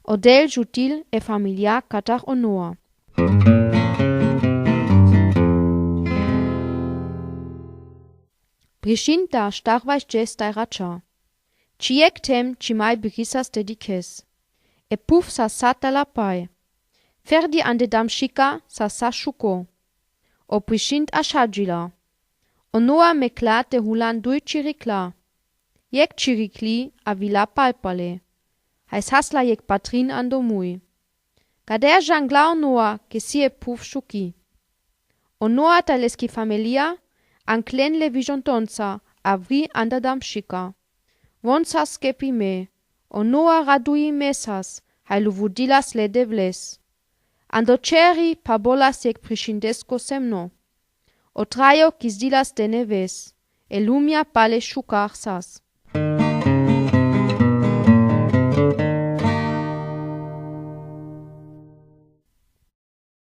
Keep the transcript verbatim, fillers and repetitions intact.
Odel Jutil e familia Katar Onoa. Priscinte starvas dze stajrača. Cei jekh tem cimai birisas te dikhes. E puf sas sa talapai. Ferdi ande dam šika sas sa šuko. O Priscinte ašadžila. Onoa mekla te hulan duj čirikla. Jekh čirikli avila palpale. Haj sas la jekh patrin ando muj. Kade žangla Onoa ke si e puf šuki. Onoa ta leski familia, anklen le vižontonca, avri anda dam šika. Von sas ke pime, Onoa raduji mesas, haj luvudilas le Devles. Ando čeri pabolas jekh Priscintesko semno. O trajo kizdilas te neves, e lumja pale šukar sas.